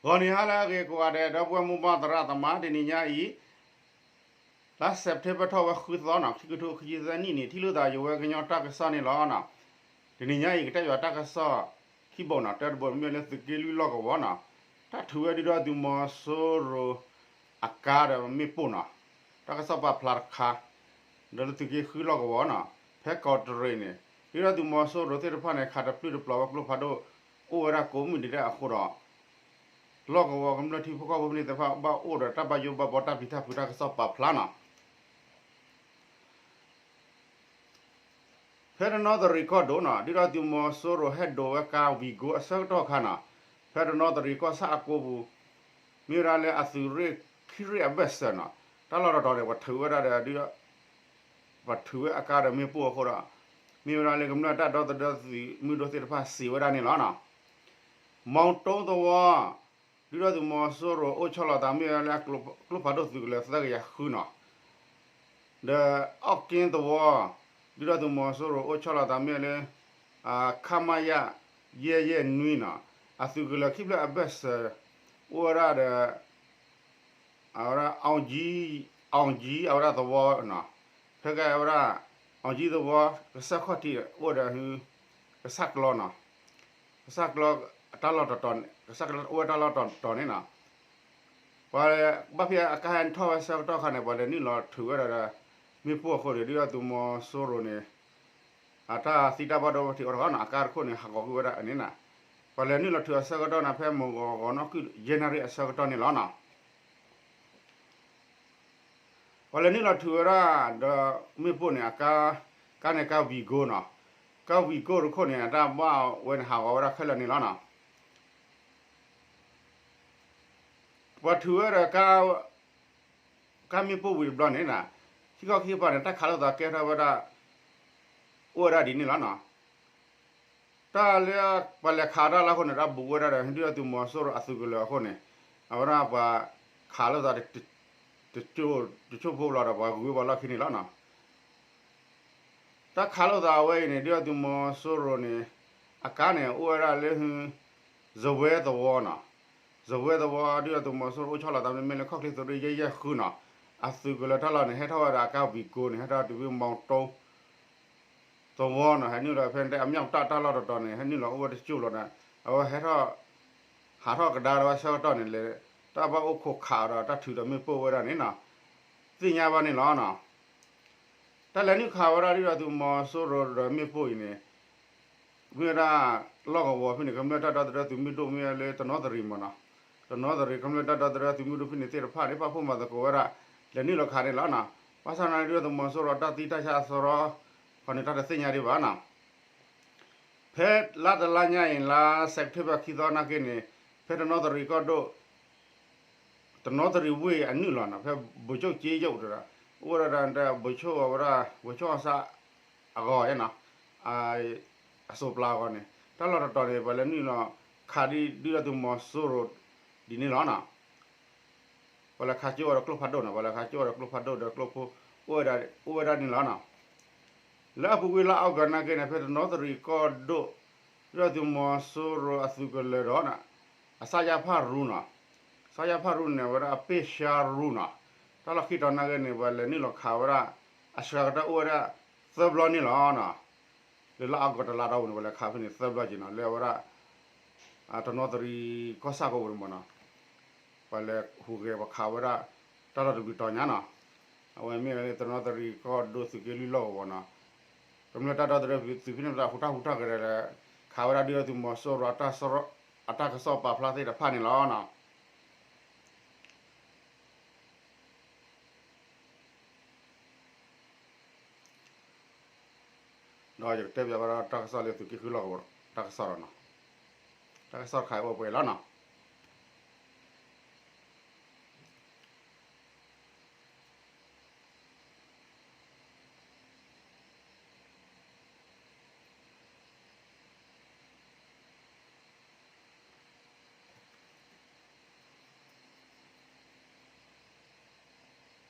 ဂီၤနံၤဟါလၢအဂ့ၤကိးဂၤဒဲး ဒီပုၢ်ဝဲၢ်မိၢ်ပၢ်သရၣ်သမါ တနံၤညါအံၤ လါစဲးပထ့ဘၢၣ်ထီၣ်ဝဲဃုသီနီၤ ခံကထိခံဆံသၢနံၣ်န့ၣ် ထံၣ်လိာ်သးယဝဲကညီတၢ်ကစီၣ်န့ၣ်လီၤ. တနံၤညါအံၤ ကတဲဘၣ်တၢ်ကစီၣ်ခံဘိနီၤ တၢတဘိမ့ၢ်လၢသုးက့လွံၢ်လီၢ်ကဝီၤနီၤ တၢ်ထုးဝဲဒုၣ်ဒါသုးမီၤစိရိၤအကါဒီးမ့ၣ်ပိၢ်နီၤ တၢ်ကစီၣ်ပာ်ဖျါတခါ ဒီးလၢသုးက့ဃုလီၢ်ကဝီၤနီၤ ဖဲကီးတရံးန့ၣ် ဒုၣ်ဒါသုးမီၤစိရိၤသ့ၣ်တဖၣ်န့ၣ် ခးတပျုၢ်တပျီၤဝဲကျိဖးဒိၣ် အိၣ်ဝဲဒၣ်ကိးမုၢ်နံၤဒဲးအဃိဒီး လီၢ်ကဝီၤကမျၢၢ်ထံဖိကီၢ်ဖိဖဲန့ၣ်သ့ၣ်တဖၣ် ဘၣ်အိၣ်ဒီးတၢ်ဘၣ်ယိၣ်ဘၣ်ဘီတၢ်ပျံၤတၢ်ဖုးတၢ်ကစီၣ်ပာ်ဖျါနီၤ ဖဲတနီသရံၣ်ကီၢ်ဒိၣ်နီၤ ဒုၣ်ဒါသုးမီၤစိရိၤဟဲဒိးဝဲကါဝံၤကိအဆၢကတီၢ်အခါနီၤ ဖဲတနီသရံၣ်ကီၢ်ဆၣ်အကိပူၤ မ့ၢ်ဝဲဒၣ်လၢအသုးရ့ၣ်ခံရ့ၣ်အဘၢၣ်စၢၤနီၤ တၢ်လီၢ်တတီၤန့ၣ် ပှၤထုးဝဲဒၣ်ဒီး ပှၤထုးဝဲအကါဒီးမ့ၣ်ပိၢ်အဃိဒီး မ့ၢ်ဝဲဒၣ်လၢကမျၢၢ်တၢ်ဒီသဒၢသုးမုၢ်ဒိၣ်သ့ၣ်တဖၣ်စံးဝဲဒၣ်န့ၣ်လီၤနီၤ မီတိသဝီ ဒုၣ်ဒါသုးမီၤစိရိၤအိၣ်ဆီၣ်လီၤသးမ့ၢ်ဝဲလၢအကျိဖးဒိၣ်သုးကလၢၤသၢကယၤဃုနီၤ ဒီးအီၣ်က့သဝီ ဒုၣ်ဒါသုးမီၤစိရိၤအိၣ်ဆီၣ်လီၤသးမ့ၢ်လၢ ခမရ ယဲၢ်ယဲၢ်နွံနီၤ အသုးကလၢၤခံဖျၢၣ်အဘၢၣ်စၢၤ အိၣ်ဝဲဒၣ်ဒီး အဝဲဒၣ် အောင်ကြီးသဝီနီၤ ဖဲကဲဝဲဒၣ် အောင်ကြီးသဝီ ကစၢၢ်ခီၣ်ထံးအိၣ်ဒီး ကစၢ်ကျီနီၤ ကစၢ်ကျီတၢ်လီၢ်တတီၤန့ၣ် ကစၢ်ကျီအိၣ်ဝဲတၢ်လီၢ်တတီၤန့ၣ်နီၤ ပှၤဘၣ်ဖဲအကါဟဲထီၣ်ဝဲဆၢကတီၢ်ခါန့ၣ် ပှၤလဲၤနုာ်လီၤထုးဝဲဒၣ်ဒီး မ့ၣ်ပိၢ်အဃိန့ၣ် ဒုၣ်ဒါသုးမီၤစိရိၤန့ၣ် အတၢ်သံတၢ်ဘၣ်ဒိဘၣ်ထံးအိၣ်တဂီၢ်နီၤ အကါတခိၣ်န့ၣ် ဟးဂီၤကွံာ်ဝဲဒၣ်အန့ၣ်နီၤ ပှၤလဲၤနုာ်လီၤထုးအဆၢကတီၢ်န့ၣ် ဖဲမုၢ်ဂီၤဂီၤနီၢ်ကုၣ်ယဲၢ်နၣ်ရံၣ်အဆၢကတီၢ်န့ၣ်လီၤနီၤ ပှၤလဲၤနုာ်လီၤထုးဝဲဒၣ်ဒီးမ့ၣ်ပိၢ်န့ၣ် အကါ ကါန့ၣ်ကါဝံၤကိနီၤ ကါဝံၤကိတခိၣ်န့ၣ် အတၢ်ဘၣ်ဝဲန့ၣ်ဟးဂီၤဝဲဒၣ်ခဲလၢာ်န့ၣ်လီၤနီၤ ပှၤထုးဝဲဒီး ကါမ့ၣ်ပိၢ်ဝံၤတဘျီန့ၣ် ထံကီၢ်ခံကပၤန့ၣ် တၢ်ခးလိာ်သးကဲထီၣ်ဝဲဒၣ် အိၣ်ဝဲဒၣ်ဒ်န့ၣ်လီၤနီၤ တၢ်လၢပှၤလဲၤခးတၢ်လၢအဃိန့ၣ် တၢ်ဘူးဝဲဒၣ်ဒီး ဒုၣ်ဒါသုးမီၤစိရိၤအသုးကလၢၤအဃိန့ၣ် အဝဲဒၣ်ပှၤခးလိာ်သး တစိၢ်ဖိဘျီဒီး ပှၤဂုၤဝဲပှၤလီၢ်ခံန့ၣ်လီၤနီၤ တၢ်ခးလိာ်သးအဝဲအံၤန့ၣ် ဒုၣ်ဒါသုးမီၤစိရိၤန့ၣ် အကါန့ၣ် အိၣ်ဝဲဒၣ်လၢ စဝဲသဝီနီၤ စဝဲသဝီ ဒုၣ်ဒါသုးမီၤစိရိၤအိၣ်ဆီၣ်လီၤသးမ့မ့ၢ်လၢခီၣ်ချ့သုးရ့ၣ်ယဲၢ်ယဲၢ်ဃုနီၤ အသုးကလၢၤတၢ်လီၢ်န့ၣ် ဟဲထီၣ်ဝဲဒၣ်အကါဝံၤကိန့ၣ် ဟဲထီၣ်တုၤဖဲမီတိသဝီနီၤ ဟဲနုာ်လီၤဖဲန့ၣ် အမြောက်တပ်တၢ်လီၢ်တတီၤန့ၣ် ဟဲနုာ်လီၤအိၣ်ဝဲတစိၢ်လီၤဒီး အဝဲဟဲထီၣ် ဟးထီၣ်ကဒါဒီးဝဲဆၢကတီၢ်န့ၣ်လဲၣ် တၢ်ဘၣ်အိၣ်ခိးခးဒီးတၢ်ထုးဒီးမ့ၣ်ပိၢ်ဝဲဒၣ်န့ၣ်နီၤ သ့ၣ်ညါဘၣ်န့ၣ်လီၤနီၤ တၢ်လဲၤနုာ်ခးဝဲဒၣ်ဒုၣ်ဒါသုးမီၤစိရိၤဒီးမ့ၣ်ပိၢ်အံၤန့ၣ် မ့ၢ်ဝဲဒၣ် လီၢ်ကဝီၤဖဲန့ၣ် ကမျၢၢ်တၢ်ဒီသဒၢသုးမုၢ်ဒိၣ်မ့ၢ်လၢတနီသရံၣ်မ့ၢ်နီၤ တနီသရံၣ် ကမျၢၢ်တၢ်ဒီသဒၢသုးမုၢ်ဒိၣ်ဖဲန့ၣ်သ့ၣ်တဖၣ်န့ၣ် ပာ်ဖှိၣ်မၤသကိးဝဲဒၣ် လဲၤနုာ်လီၤခးန့ၣ်လီၤနီၤ ဘၣ်ဆၣ်သနာ်က့ ဒုၣ်ဒါသုးမီၤစိရိၤတၢ်သံတၢ်ဆါအသရီခီန့ၣ် တၢ်တသ့ၣ်ညါဒံးဘၣ်နီၤ ဖဲလါတလါညါအံၤ လါစဲးပထ့ဘၢၣ်ခံသီနာ်က့န့ၣ် ဖဲတနီသရံၣ်ကီၢ်ဒိၣ် တနီသရံၣ်ဝ့ၢ်အနုာ်လီၤနီၤ ဖဲဗိုလ်ချုပ်ကြေးရုပ်တဒီး အိၣ်ဝဲဒၣ်ဒီး ဗိုလ်ချုပ်အဝဲဒၣ် ဗိုလ်ချုပ်အောင်ဆန်းအဂီၤနီၤ အစိးပျၤအဂီၤန့ၣ် တၢ်လီၢ်တတီၤန့ၣ် ပှၤလဲၤနုာ်လီၤခးဒုၣ်ဒါသုးမီၤစိရိၤ ဒ်န့ၣ်လီၤနီၤ ပှၤလဲၤခးကၠိအီၤဒီးကျိဖးဒိၣ်နီၤ ပှၤလဲၤခးကၠိအီၤဒီးကျိဖးဒိၣ်ဒီးကျိဖိ အိၣ်ဝဲဒၣ်န့ၣ်လီၤနီၤ လၢအပူၤကွံာ်လါအီကူးနာ်က့န့ၣ် ဖဲတနီသရံၣ်ကီၢ်ဒိၣ် ဒုၣ်ဒါသုးမီၤစိရိၤအသုးကလၢၤဒီး အစၢ်ယါဖၣ်ရူနီၤ စၢ်ယါဖၣ်ရူန့ၣ် အဝဲဒၣ်အပ့ၢ်ဆှါရူနီၤ တၢ်လီၢ်ခံတီၤနာ်က့န့ၣ် ပှၤလဲၤနုာ်လီၤခးဝဲဒၣ် အစှၤကတၢၢ်အိၣ်ဝဲဒၣ်သၢဘျီန့ၣ်လီၤနီၤ လၢလါအီကူးတလါတီၢ်ပူၤန့ၣ် ပှၤလဲၤခးဖဲန့ၣ်သၢဘျီက့ၤနီၤ လၢအဝဲဒၣ် တနီသရံၣ်ကီၢ်ဆၣ်ကဝီၤန့ၣ်မ့ၢ်နီၤ ပှၤလဲၤဟူးဂဲၤပှၤခးဝဲဒၣ် တၢ်လီၢ်တဘျုးတီၤညါနီၤ အဝဲမ့ၢ်ဝဲလၢတနီသရံၣ်ကီၢ်ဒိၣ်သုးက့လွံၢ်လီၢ်ကဝီၤနီၤ ကမျၢၢ်တၢ်ဒီသဒၢသုးဖဲန့ၣ်ပတၢ်ဟူးတၢ်ဟူးတၢ်ဂဲၤဒီး ခးဝဲဒၣ်ဒုၣ်ဒါသုးမီၤစိရိၤ အတၢ်ကစီၣ်ပာ်ဖျါသ့ၣ်တဖၣ်န့ၣ်လီၤနီၤ ဒီးယကတဲဘၣ်ဝဲဒၣ်တၢ်ကစီၣ်လၢသုးက့ဃုလီၢ်ကဝီၤ တၢ်ကစီၣ်ဒီးနီၤ တၢ်ကစီၣ်တခါအံၤအိၣ်ပှဲၤ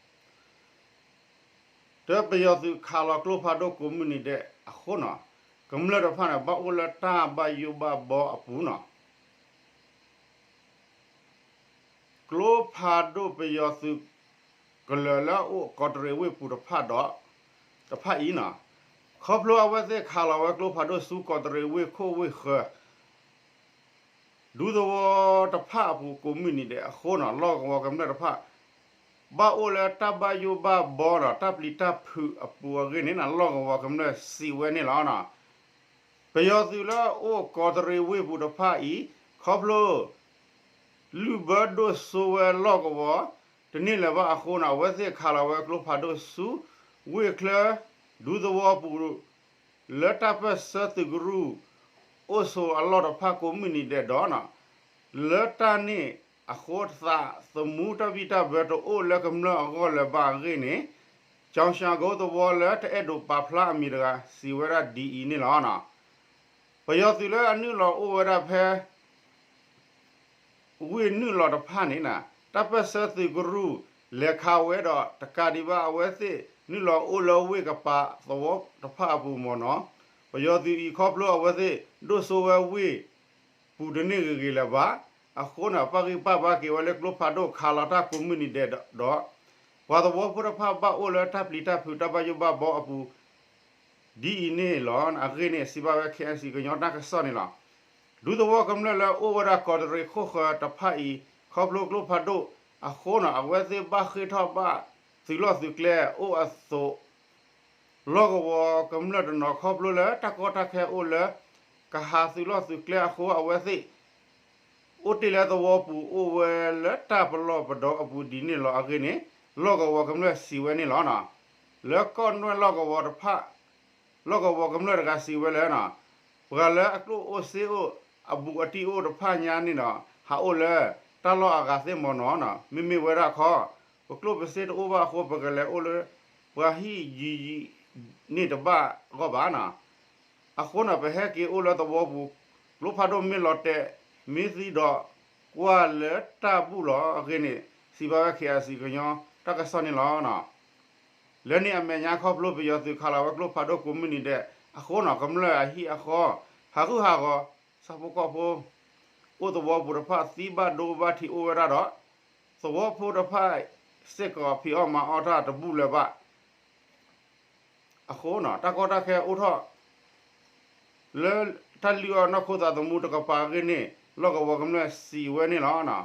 လီၤနီၤ တၢ်ပယီၤသုးခးလီၤကျိဖးဒိၣ်ကိးမုၢ်နံၤဒဲးအဃိနီၤ ကမျၢၢ်တဖၣ်န့ၣ် ဘၣ်အိၣ်လၢတၢ်ဘၣ်ယိၣ်ဘၣ်ဘီအပူၤနီၤ ကျိဖးဒိၣ်ပယီၤသုးကလၢၤလၢအအိၣ်ကီးတရံးဝ့ၢ်ပူၤတဖၣ်ဒီး တဖၣ်အံၤန့ၣ် ခီဖျိအဝဲသ့ၣ်ခးလီၤဝဲကျိဖးဒိၣ်ဆူကီးတရံးဝ့ၢ်ခိၣ်ဝ့ၢ်ဃၢၤ ဒူသဝီတဖၣ်အပူၤကိးမုၢ်နံၤဒဲးအဃိန့ၣ် လီၢ်ကဝီၤကမျၢၢ်တဖၣ် ဘၣ်အိၣ်လၢတၢ်ဘၣ်ယိၣ်ဘၣ်ဘီဒီး တၢ်ပျံၤတၢ်ဖုးအပူၤအဂ့ၢ်န့ၣ် လီၢ်ကဝီၤကမျၢၢ်စံးဝဲန့ၣ်လီၤ. ပယီၤသုးလၢအအိၣ်ကီးတရံးဝ့ၢ်ပူၤတဖၣ်အံၤ ခီဖျိ လုၢ်ဘၢဒိၣ်စိဝဲလီၢ်ကဝီၤ တန့ၢ်လၢၤဘၣ်အဃိန့ၣ် အဝဲသ့ၣ်ခးလီၤဝဲကျိဖးဒိၣ်ဆူ ဝ့ၢ်ချၢ ဒူသဝီပူၤ လၢတၢ်ပၢၢ်ဆၢသုးကရူၢ် အိၣ်ဆိးအလီၢ်တဖၣ်ကိးမုၢ်နံၤဒဲးဒီး လၢတၢ်န့ၣ်အဃိသး သမူတၢ်ဘံၣ်တၢ်ဘၢတအိၣ်လၢကမျၢၢ်အဂီၢ်လၢၤဘၣ်အဂ့ၢ်န့ၣ် ကၠီၤၡၤကိသဝီလၢတအဲၣ်ဒိးပာ်ဖျါအမံၤတဂၤ စံးဝဲဒၣ်ဒ်အံၤန့ၣ်လီၤ. ပယီၤသုးလၢအနုာ်လီၤအိၣ်ဝဲဒၣ်ဖဲ ဝ့ၢ်နုာ်လီၤတဖၣ်န့ၣ် တၢ်ပၢၢ်ဆၢသုးကရူၢ် လဲၤခးဝဲဒီးတကးဒံးဘၣ် အဝဲသ့ၣ်နုာ်လီၤအိၣ်လၢဝ့ၢ်ကပၤသဝီတဖၣ်အပူၤမ့ၢ်နီၤ, ပယီၤသုးအံၤခီဖျိအဝဲသ့ၣ် ဒိၣ်စိဝဲဝ့ၢ်ပူၤတန့ၢ်ဂ့ၤဂ့ၤလၢၤဘၣ်, အဃိန့ၣ် ပာ်ဂံၢ်ပာ်ဘါက့ၤဝဲလၢကျိဖးဒိၣ်ခးလီၤတၢ်ကိးမုၢ်နံၤဒဲးဒီး ပှၤသဝီဖိတဖၣ်ဘၣ်အိၣ်လၢတၢ်ပျံၤတၢ်ဖုးတၢ်ဘၣ်ယိၣ်ဘၣ်ဘီအပူၤ ဒ်အံၤန့ၣ်လီၤ. အဂ့ၢ်န့ၣ် စံးဘၣ်ဝဲ ခ့ၣ်အဲၣ်စံၣ် ကညီတၢ်ကစီၣ်န့ၣ်လီၤ. ဒူသဝီကမျၢၢ်လၢအိၣ်ဝဲဒၣ်ကီးတရံးခိၣ်ဃၢၤတဖၣ်အံၤ ခီဖျိကျိဖးဒိၣ်အဃိန့ၣ် အဝဲသ့ၣ်ဘၣ်ဃ့ၢ်ထီၣ်ဘၣ်သုးလီၢ်သုးကျဲအိၣ်အသိး လီၢ်ကဝီၤကမျၢၢ်တနီၤခီဖျိလၢတၢ်ကီတၢ်ခဲအိၣ်လၢ ကဟးသုးလီၢ်သုးကျဲအဃိ အဝဲသ့ၣ် အိၣ်တ့ၢ်လၢသဝီပူၤအိၣ်ဝဲလၢတၢ်ပလီၢ်ပဒီအပူၤဒ်န့ၣ်လီၤ. အဂ့ၢ်န့ၣ် လီၢ်ကဝီၤကမျၢၢ်စံးဝဲန့ၣ်လီၤ. လၢကီၢ်နွဲၣ်လီၢ်ကဝီၤတဖၣ် လီၢ်ကဝီၤကမျၢၢ်တဂၤစံးဝဲလၢ ပှၤလၢအကျိၣ်အိၣ်စ့အိၣ် အဘူးအတံၢ်အိၣ်တဖၣ်ညါန့ၣ်ဒီး ဟးအိၣ်လၢတၢ်လီၢ်အဂၤသ့ၣ်မ့ၢ်နီၤ, မ့မ့ၢ်ဝဲဒၣ်ခီ ပကျိၣ်ပစ့တအိၣ်ဘၣ်အဃိ ပကလဲၤအိၣ်လၢ ပှၤဟံၣ်ယံၤယံၤန့ၣ်တဘၣ်ဂီၢ်ဘၣ်နီၤ. အဃိန့ၣ် ပဟဲက့ၤအိၣ်လၢသဝီပူၤ ကျိဖးဒိၣ်မ့ၢ်လီၤတဲာ် မ့ၢ်သံဒီး ကွၢ်လၢတၢ်ဘူၣ်လီၤ. အဂ့ၢ်န့ၣ် စံးဘၣ်ဝဲ ခ့ၣ်အဲၣ်စံၣ် ကညီတၢ်ကစီၣ်န့ၣ်လီၤ. လၢန့ၣ်အမဲာ်ညါခီဖျိ ပယီၤသုးခးလီၤဝဲကျိဖးဒိၣ်ကိးမုၢ်နံၤဒဲးအဃိန့ၣ် ကမျၢၢ်အဟံၣ်အဃီ ဟးဂူာ်ဟးဂီၤ ဆၣ်ဖိကီၢ်ဖိ အိၣ်သဝီပူၤတဖၣ် သံဘၣ်ဒိဘၣ်ထံးအိၣ်ဝဲဒၣ်ဒီး သဝီဖိတဖၣ်စ့ၢ်ကီး ဖံးအီၣ်မၤအီၣ်တၢ်တဘူၣ်လၢၤဘၣ် အဃိန့ၣ် တၢ်ကီတၢ်ခဲအိၣ်ထီၣ် လၢတၢ်လုၢ်အီၣ်နီၢ်ခိသးသမူတကပၤအဂ့ၢ်န့ၣ် လီၢ်ကဝီၤကမျၢၢ်စံးဝဲန့ၣ်လီၤ.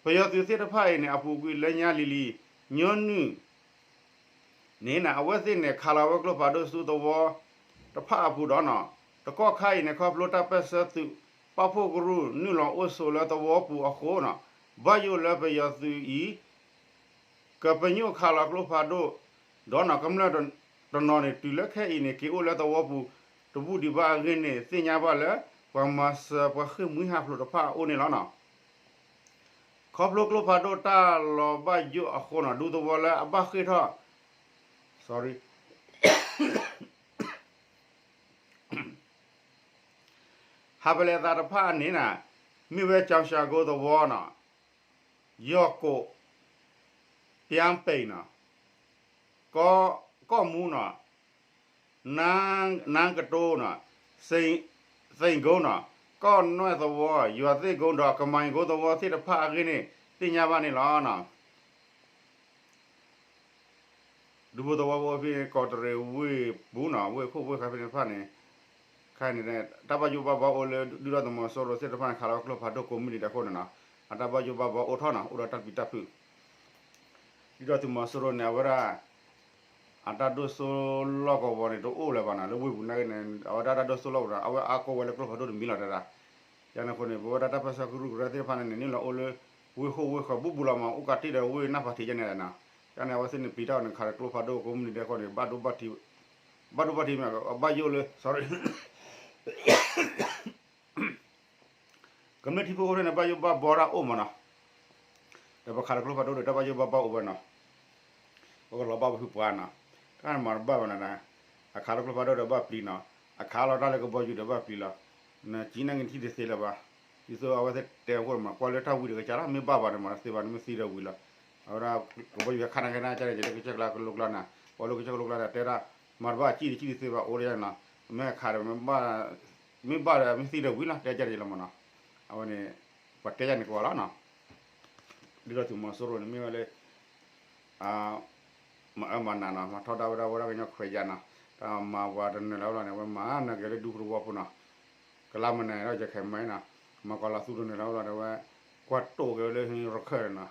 ပယီၤသုးသ့ၣ်တဖၣ်အံၤန့ၣ် အပူၤကွံာ်လၢညါလံၤလံၤ ညီနုၢ် န့ၣ် အဝဲသ့ၣ်န့ၣ် ခးလီၤဝဲကျိဖးဒိၣ်ဆူသဝီတဖၣ်အပူၤဒီး တကီၢ်ခါအံၤန့ၣ် ခီဖျိတၢ်ပၢၢ်ဆၢသုးပာ်ဖှိၣ်ကရူၢ် နုာ်လီၤအိၣ်ဆိးလၢသဝီပူၤအဃိန့ၣ် ဘၣ်ယိၣ်လၢပယီၤသုးအံၤ ကပညိၣ်ခးလီၤကျိဖးဒိၣ် ဒီးကမျၢၢ်တနီၤန့ၣ် တုၤလၢခဲအံၤန့ၣ် က့ၤအိၣ်လၢသဝီပူၤတဘူၣ်ဒံးဘၣ်အဂ့ၢ်န့ၣ် သ့ၣ်ညါဘၣ်လၢ ပှၤမၤစၢၤပှၤဃ့ၢ်မှံဟးဖျိးတဖၣ်အအိၣ်န့ၣ်လီၤ. ခီဖျိကျိဖးဒိၣ်တၢ်လီၤဘၣ်ယိၣ်အဃိန့ၣ် ဒူသဝီလၢအဘၣ်ဃ့ၢ်ထီၣ် ဟးပလဲၤသးတဖၣ်န့ၣ် မ့ၢ်ဝဲကၠီၤၡၤကိသဝီန့ၣ် ယီၢ်ကိး ပၠၣ်ပ့ၣ်န့ၣ် ကီၢ်မူန့ၣ် နါကတိၤန့ၣ် သ့ၣ်ကိန့ၣ် ကီၢ်နွဲၣ်သဝီ ယွၤသ့ၣ်ကိဒီး ကမၤယကိသဝီသ့ၣ်တဖၣ်အဂ့ၢ်န့ၣ် သ့ၣ်ညါဘၣ်န့ၣ်လီၤ. ဒူဖိသဝီဖိဖဲကီးတရံးဝ့ၢ်ပူၤန့ၣ် ဝ့ၢ်ခိၣ်ဝ့ၢ်ဃၢၤဖဲန့ၣ်တဖၣ်န့ၣ် ခဲအံၤန့ၣ် တၢ်ဘၣ်ယိၣ်ဘၣ်ဘီအိၣ်လၢ ဒုၣ်ဒါသုးမီၤစိရိၤသ့ၣ်တဖၣ်န့ၣ် ခးလီၤဝဲကျိဖးဒိၣ်ကိးမုၢ်နံၤဒဲးအဃိန့ၣ်လီၤ. အတၢ်ဘၣ်ယိၣ်ဘၣ်ဘီအိၣ်ထီၣ်န့ၣ် အိၣ်ဒီးတၢ်ပျံၤတၢ်ဖုး ဒုၣ်ဒါသုးမီၤစိရိၤန့ၣ် အဝဲဒၣ် အတၢ်ဒိၣ်စိလီၢ်ကဝီၤန့ၣ် တအိၣ်လၢၤဘၣ်န့ၣ် လၢဝ့ၢ်ပူၤနာ်က့န့ၣ် အဝဲဒၣ်တၢ်ဒိၣ်စိလီၢ်ကဝီၤန့ၣ် အဝဲအါကိးဝဲလၢကျိဖးဒိၣ်တမံၤလီၤတဒၣ်. ယန့ၣ်အဃိန့ၣ် ပဝဲဒၣ်တၢ်ပၢၢ်ဆၢကရူၢ်ကရၢသ့ၣ်တဖၣ်န့ၣ် နုာ်လီၤအိၣ်လၢ ဝ့ၢ်ခိၣ်ဝ့ၢ်ဃၢၤဘူးဘူးလီၤမး အိၣ်ကးတ့ၢ်ဒီးဝ့ၢ်နၢ်ဖးထံးယဲန့ၣ်နီၤ. ယန့ၣ် အဝဲသ့ၣ်န့ၣ် ပျံၤတၢ်အီၤန့ၣ် ခးလီၤကျိဖးဒိၣ်ကိးမုၢ်နံၤဒဲးအဃိန့ၣ် ဘၣ်ဒိဘၣ်ထံး ဘၣ်ဒိဘၣ်ထံးမး ဘၣ်ယိၣ်လၢ sorry ကမျၢၢ်ထံဖိအိၣ်ထီၣ်န့ၣ် ဘၣ်ယိၣ်ဘၣ်ဘီတၢ်အိၣ်မးနီၤ. ဒီးပခးလီၤကျိဖးဒိၣ်ဒီး တၢ်ဘၣ်ယိၣ်ဘၣ်ဘီအိၣ်ဝဲနီၤ. ပကလီၤဘၣ်ပဟုပှၤနီၤ. တၢ်န့ၣ်မၤတဘၣ်ဘၣ်နီၤ. အခးလီၤကျိဖးဒိၣ်ဒီးဘၣ်ပျံၤနီၤ. အခးလီၤတၢ်လၢကဘီယူၤဒီးဘၣ်ပျံၤလီၤ. နကံနၢ်က့ၤထံၣ်တသ့လၢၤဘၣ်. ဒ်သိးအဝဲသ့ၣ်တဲအဃိမး ကွၢ်လၢတၢ်ဝံၤဒီးကစၢ်လီၤ မ့ၢ်ဘၣ်ဘၣ်န့ၣ်မး သ့ဘၣ်န့ၣ်မ့ၢ်သံဒီးဝံၤလီၤ. အဝဲဒၣ် ကဘီယူၤဟဲခါနၤက့ၤနၤကၢ်န့ၣ် ကစၢၢ်ကျါကလိကျါနၤ ပှၤလၢကစၢၢ်ကလိကျါဒီးတဲဒၣ် မၤတဘၣ်အစံၣ်တစံၣ်တသ့ဘၣ်အိၣ်လၢယၤနီၤ. မ့ၢ်အခါဒီး မ့ၢ်ဘၣ်ဒီးမ့ၢ်သံဒီးဝံၤလီၤ တဲကၢ်န့ၣ်လီၤမးနီၤ. အဝဲန့ၣ် ပှၤတဲယၤန့ၣ်ကဝီၤလီၤနီၤ. ဒုၣ်ဒါသုးမီၤစိရိၤန့ၣ်မ့ၢ်ဝဲလၢ မၤအၢမၤနးနီၤ, မၤထီဒါဝဲဒၣ်ဝဲဒၣ်ကညီခွဲးယာ်နီၤ, တၢ်မၤပှၤတနၢၤလၢၤဘၣ်လီၤန့ၣ် အဝဲမၤနၢၤက့ၤလၢဒူဖိသဝီဖိနီၤ, ကလါမနၤဒီးယခဲမၤနီၤ, မၤကီၤလီၤသူတနၢၤလၢၤဘၣ်လီၤန့ၣ် အဝဲ ကွၢ်တိၢ်က့ၤဝဲလၢရခၢၣ်န့ၣ်နီၤ,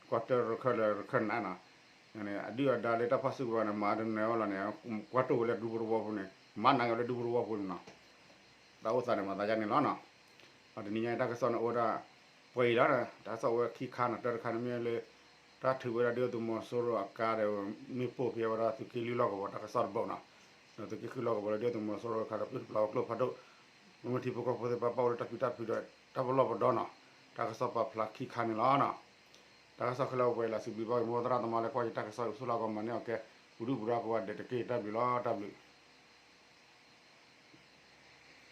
ကွၢ်တၢၢ်ရခၢၣ်လၢရခၢၣ်နးနီၤ, အဒုၣ်အဒါလၢတၢ်ဖၣ်စုကဝဲၤန့ၣ် မၤတနၢၤဘၣ်လီၤန့ၣ် ကွၢ်တိၢ်ဝဲလၢဒူဖိသဝီဖိန့ၣ် မၤနၢၤက့ၤလၢဒူဖိသဝီဖိန့ၣ်နီၤ, တၢ်အိၣ်သးန့ၣ်မၤသးဒ်န့ၣ်လီၤနီၤ. တနံၤညါအံၤတၢ်ကစီၣ်န့ၣ်အိၣ်ဝဲဒၣ် ပှဲၤအံၤလီၤ, တၢ်ကစီၣ်အိၣ်ဝဲခံခါနီၤ, တၢတခါန့ၣ်မ့ၢ်လၢ တၢ်ထုးဝဲဒၣ်ဒုၣ်ဒါသုးမီၤစိရိၤအကါဒီး မ့ၢ်ပိာ်ဖဲဝဲဒၣ်သုးက့လွံၢ်လီၢ်ကဝီၤတၢ်ကစီၣ်တဘိနီၤ, ဒီးသုးက့ဃုလီၢ်ကဝီၤလၢဒုၣ်ဒါသုးမီၤစိရိၤအခါဒီး ပျုၢ်တပျၢ်ဝဲကျိဖးဒိၣ်, မ့ၢ်ထံဖိကီၢ်ဖိသ့ၣ်တဖၣ်ဘၣ်အိၣ်လၢတၢ်ပျံၤတၢ်ဖုးဒီးတၢ်ပလီၢ်ပဒီနီၤ, တၢ်ကစီၣ်ပာ်ဖျါခံခါန့ၣ်လီၤနီၤ. တၢ်ကစီၣ်ခဲလၢာ်အိၣ်ပှဲၤအံၤလီၤ, စံးဘျုးဘၣ်က့ၤမိၢ်သရၣ်သမါလၢကွၢ်ယတၢ်ကစီၣ်အံၤ ဆူလၢကီၢ်မၤန့ၢ်အီၤကဲ ပူၤဒုၣ်ပူၤဒါကိးဂၤဒဲးတက့ၢ်, တၢ်ဘျုးလီၤ, တၢ်ဘျုး.